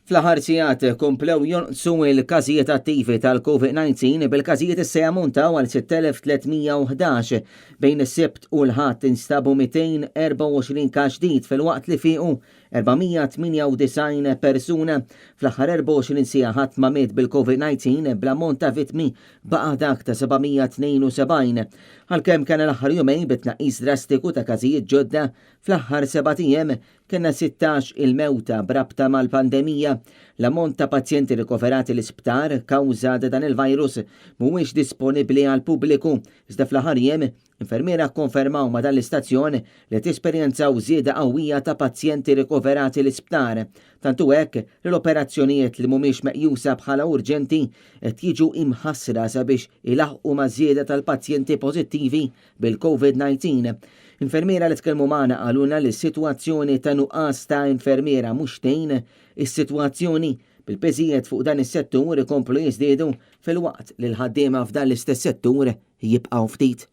Fl-aħħar sigħat komplew jonqsu l-każijiet attivi tal-COVID-19 bil-każijiet issa jammontaw għal 6,311. Bejn is-Sibt u l-Ħadd instabu 224 każ ġdid filwaqt li fiequ 498 persuna. Fl-aħħar 24 siegħa ħadd ma miet bil-COVID-19 bl-ammont ta' vittmi baqa' dak ta' 772. Għalkemm kellna l-aħħar jumejn bi tnaqqis drastiku ta' każijiet ġodda, fl-aħħar sebat ijiem Kellna 16 il-mewta b'rabta mal-pandemija. L-ammont ta' pazjenti rikoverati l-isptar kawża ta' dan il-virus mhuwiex disponibbli għall-pubbliku, iżda fl-aħħar jiem, infermiera kkonfermaw ma' dan l-istazzjon li qed jesperjenzaw żieda qawwija ta' pazjenti rikoverati l-isptar. Tant hu hekk li l-operazzjonijiet li mhumiex meqjusa bħala urġenti qed jiġu imħassra sabiex ilaħħqu maż-żieda tal-pazjenti pożittivi bil-Covid-19. Infermiera li tkellmu magħna qalulna li s-sitwazzjoni ta' nuqqas ta' infermiera mhux tgħin is-sitwazzjoni, bil-piżijiet fuq dan is-settur ikomplu jiżdiedu filwaqt li l-ħaddiema f'dan l-istess settur jibqgħu ftit.